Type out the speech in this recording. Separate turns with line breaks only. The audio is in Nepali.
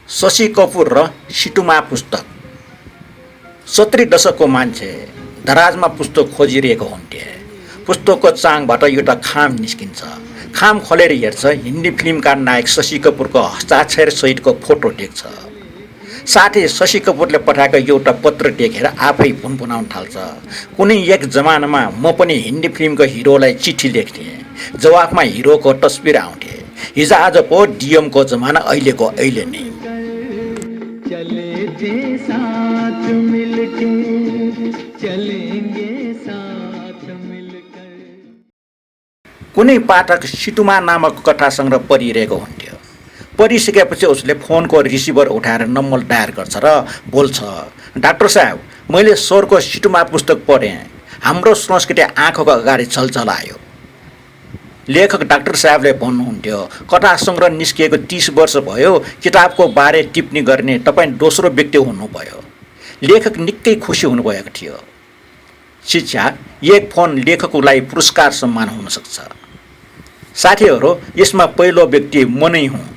शशि कपुर र सिटुमा पुस्तक 70 दशकको मान्छे दराजमा पुस्तक खोजिरहेको हुन्थे। पुस्तकको चाङबाट एउटा खाम निस्किन्छ। खाम खोलेर हेर्छ, हिन्दी फिल्मका नायक शशि कपुरको हस्ताक्षर सहितको फोटो देख्छ। साथै शशि कपुरले पठाएको एउटा पत्र देखेर आफै भुनभुनाउन थाल्छ। कुनै एक जमानामा म पनि हिन्दी फिल्मको हिरोलाई चिठी लेख्थेँ, जवाफमा हिरोको तस्बिर आउँथे। हिजोआज पो डिएमको जमाना, अहिलेको अहिले नै।
चले थे साथ मिलके, चलेंगे साथ मिलकर।
कुनै पाठक सिटुमा नामक कथा सङ्ग्रह पढिरहेको हुन्थ्यो। पढिसकेपछि उसले फोनको रिसिभर उठाएर नम्बर डायल गर्छ र बोल्छ, डाक्टर साहब, मैले स्वरको सिटुमा पुस्तक पढेँ। हाम्रो संस्कृति आँखाको अगाडि चलचलायो। लेखक डाक्टर साहबले भन्नुहुन्थ्यो, कथा सङ्ग्रह निस्किएको 30 वर्ष भयो, किताबको बारे टिप्पणी गर्ने तपाईँ दोस्रो व्यक्ति हुनुभयो। लेखक निकै खुसी हुनुभएको थियो। शिक्षा, एक फोन लेखकको लागि पुरस्कार सम्मान हुनसक्छ। साथीहरू, यसमा पहिलो व्यक्ति म नै हुँ।